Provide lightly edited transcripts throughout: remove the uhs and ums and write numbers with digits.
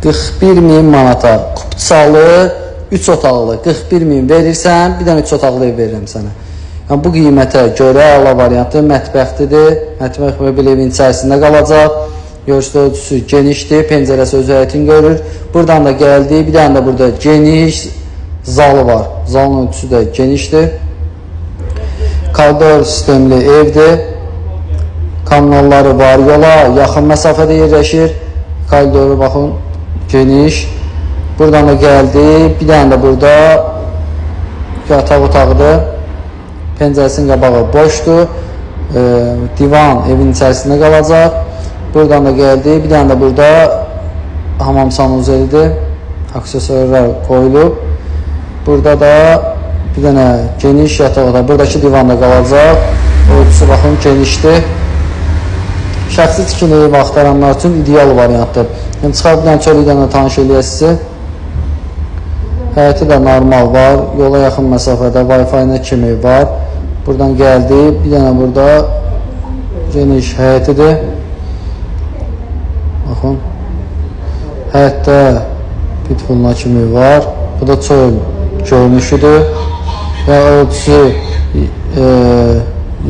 41 min manata kupçalı 3 otaqlı 41 min verirsən, bir dənə 3 otaqlı ev verirəm sənə. Yəni bu qiymətə görə əla variantı mətbəxlidir. Mətbəx mebel evin içərisində qalacaq. Görürsünüz, ölçüsü genişdir, pəncərəsi öz həyətini görür. Buradan da gəldi, bir dənə də burada geniş zalı var. Zalın ölçüsü də genişdir. Koridor sistemli evdir. Kanalları var, yola yaxın məsafədə yerləşir. Koridoru baxın, geniş. Buradan da gəldi, bir dənə də burada yataq otağıdır. Pəncərəsinin qabağı boşdur. Divan evin içərisində qalacaq. Buradan da gəldi, bir dənə də burada hamam sanuzelidir. Aksesuarlar qoyulub. Burada da bir dənə geniş yataq otağı. Buradakı divan da qalacaq. Ölçüsü baxın genişdir. Şəxsi tikili ev axtaranlar üçün ideal variantdır. Yəni çıxaq bir dənə çölüklə də tanış eləyək sizi. Həyəti də normal var. Yola yaxın məsafədə Wi-Fi-nə kimi var. Buradan gəldi. Bir dənə burada geniş həyətidir. Baxın. Həyətdə pitbulluna kimi var. Bu da çöl görünüşüdür. Və ölçüsü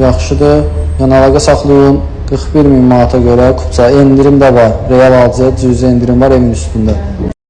yaxşıdır. Yəni əlaqə saxlayın. 41 min manata görə kupça endirim də var. Real alıcıya cüzi endirim var evin üstündə.